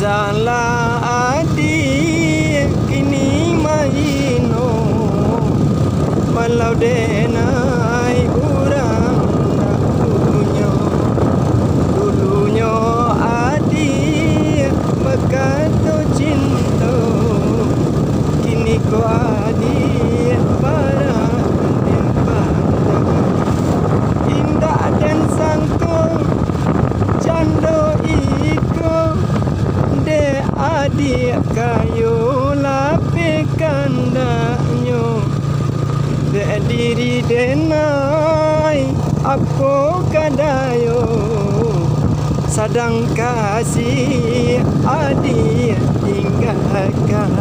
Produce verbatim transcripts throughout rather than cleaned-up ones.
Salah adiak kini mahino, walau denai urang ndak punyo. Dulunyo adiak bakato cinto, kini ko adiak barang pandang. Indak den sangko cando iko, dek adiak kayo lapeh kandaknyo. Dek diri denai, apo kadayo, sadang kasih adiak tinggakan.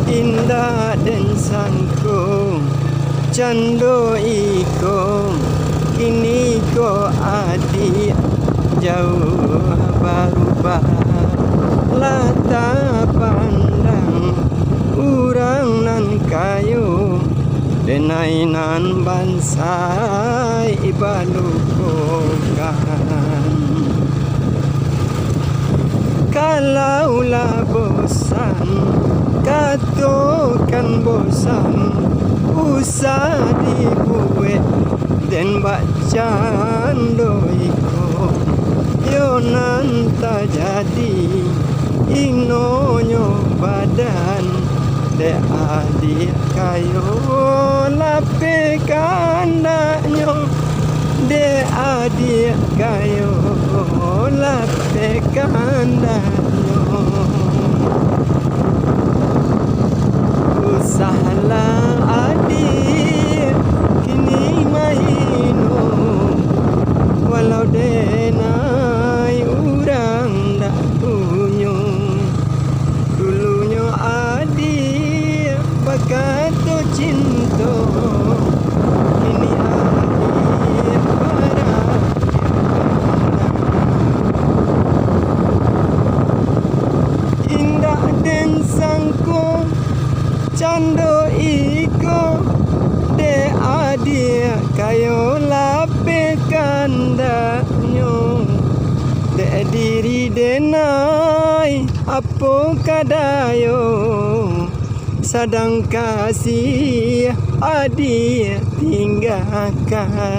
Indak den sangko cando iko, kini ko adiak jauah barubah. Lah tapandang urang nan kayo, denai nan bansaik balukokan. Kalau lah bosan, katokan bosan, usah dibuek den bakcando iko. Yo nan tajadi, inonyo badan, dek adiak kayo lapeh kandaknyo, dek adiak kayo lapeh kandaknyo. Usahlah adiak kini mahino, walau denai urang ndak punyo. Dulunyo adiak bakato cinto, kini adiak barang. Indak den sangko cando iko, dek adiak kayo lapeh kandaknyo. Dek diri denai, apo kadayo, sadang kasih adiak tinggakan.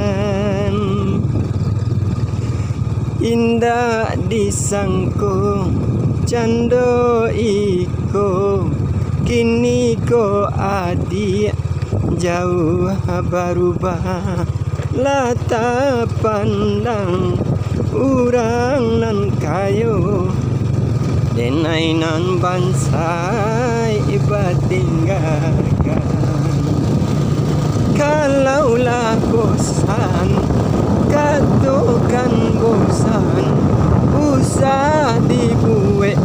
Indak disangko cando iko, kini ko adiak jauah barubah. Lah tapandang urang nan kayo, denai nan bansaik batinggakan. Kalau lah bosan, katokan bosan, usah dibuek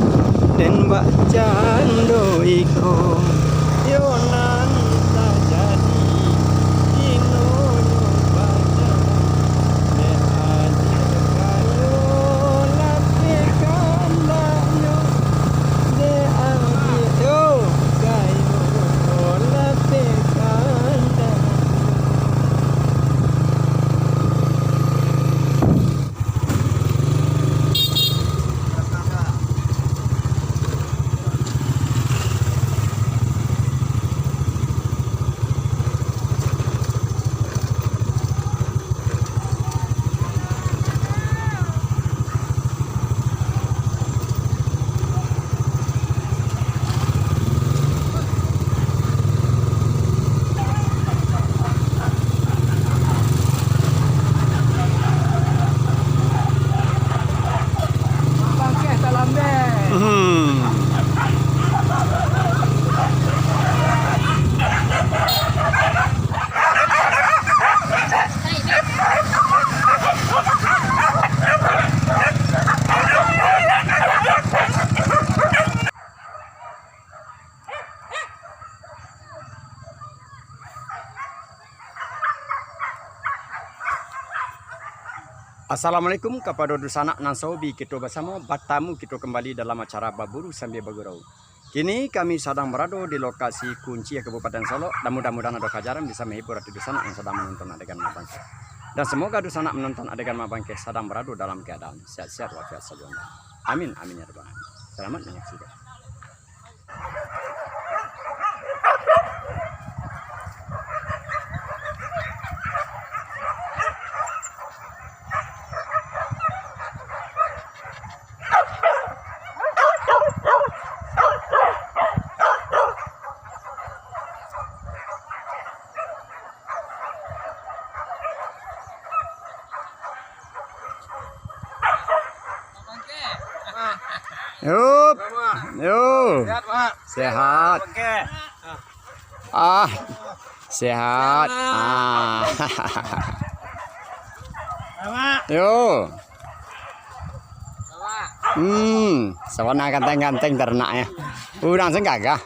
den bakcando iko. Yo nan tajadi, inonyo badan, dek adiak kayo lapeh kandaknyo, dek adiak kayo lapeh kandaknyo. Assalamualaikum kapado dunsanak nan sahobi kito basamo, batamu kito kambali dalam acara Baburu Sambia Bagurau. Kini kami sadang barado di lokasi Kuncia, Kabupaten Solok, dan mudah-mudahan ado kajaran bisa mahibur ati dunsanak yang sadang manonton adegan nan bangkit. Dan semoga dunsanak menonton adegan Mak Bangkeh sadang beradu dalam keadaan sehat-sehat walafiat sajo. Amin, amin ya rabbal alamin. Selamat menyaksikan. Yup. Yo. Sehat, Mak. Sehat. Oke. Ah, sehat. Sehat. Ah. Mak. Yo. Mak. Hmm, sabana ganteng-ganteng taranaknyo. Urang sen gagah.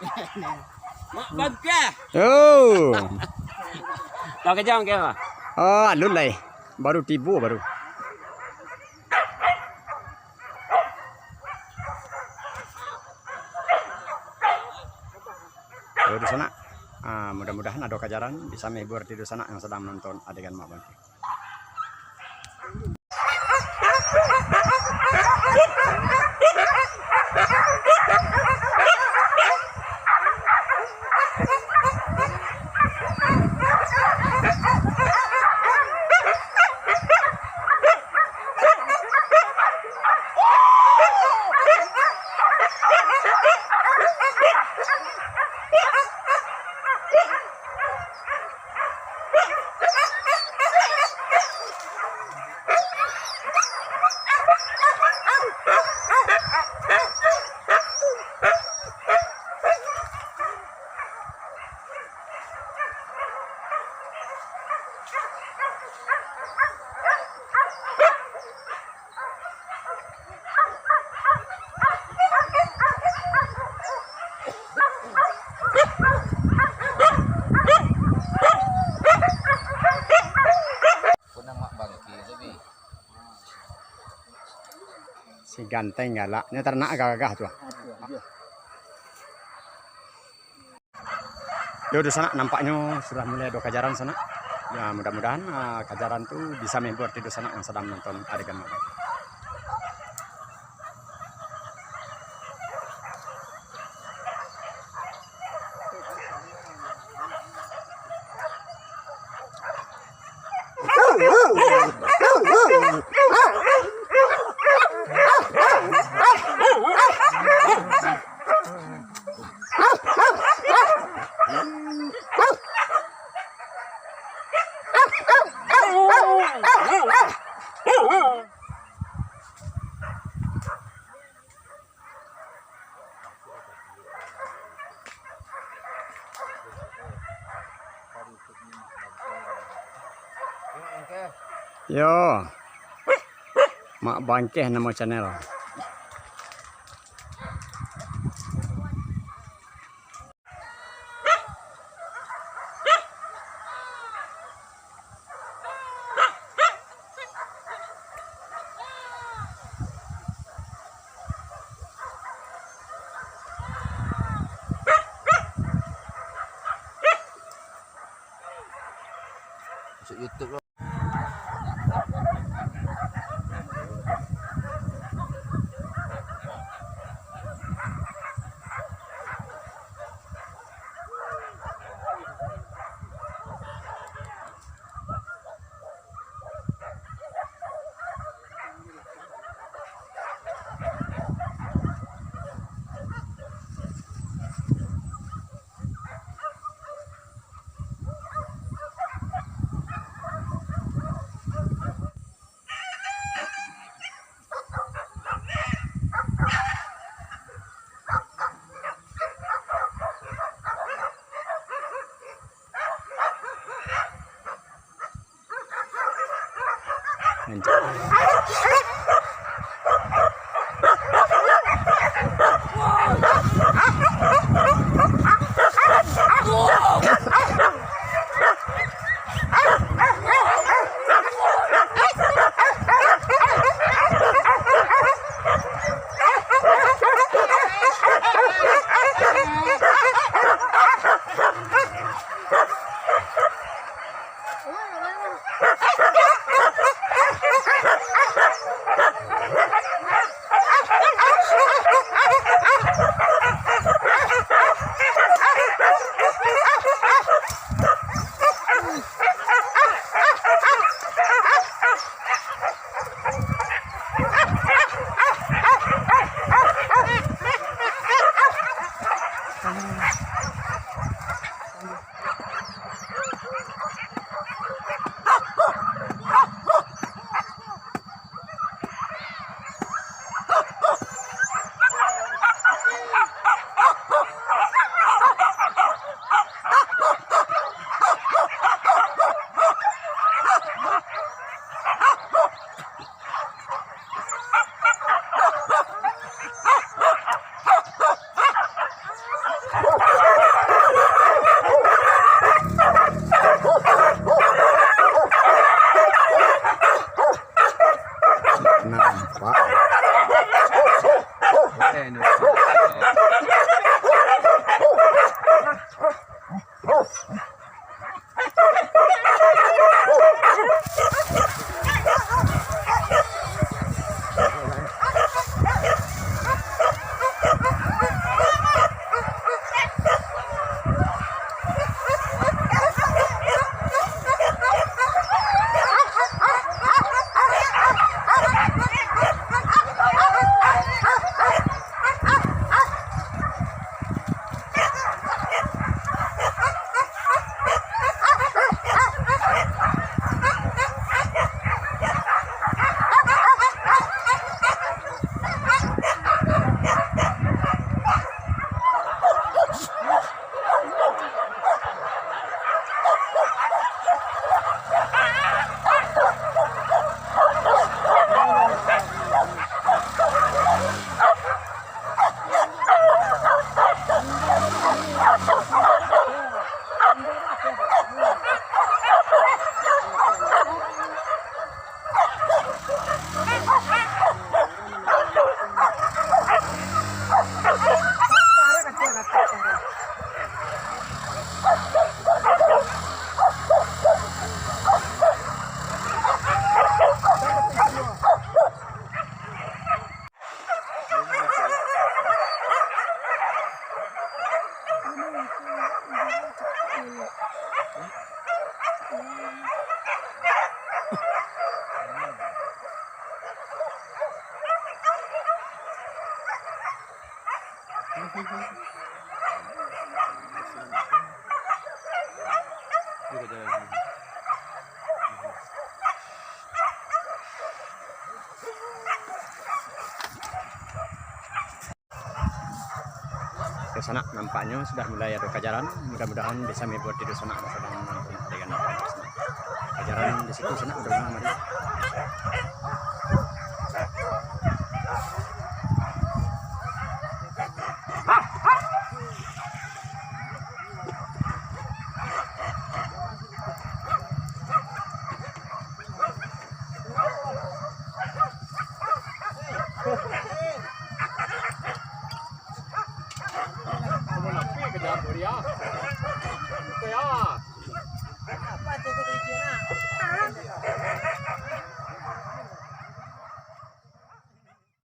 Mak Bangkeh. Yo. Lah kejam ke, Mak? Oh, alun lai. Baru tibo baru. Yo, dunsanak. Ah, mudah-mudahan ado kajaran bisa menghibur di dunsanak yang sedang menonton adegan Mak Bangkeh. Si ganteng galak. Nyo taranak gagah tu. Yo, dunsanak, nampaknyo sudah mulai ado kajaran, sanak. Ya, mudah-mudahan, ah, kajaran tu bisa menghibur di dunsanak yang sedang menonton adegan malam. Yo. Mak Bangkeh namo channel. Masuk YouTube lo. Nampak. Oke, sanak, nampaknyo sudah mulai ado kajaran. Mudah-mudahan bisa mahibur tibo sanak nan sadang manonton adegan. Kajaran di situ, sanak, ado urang mari.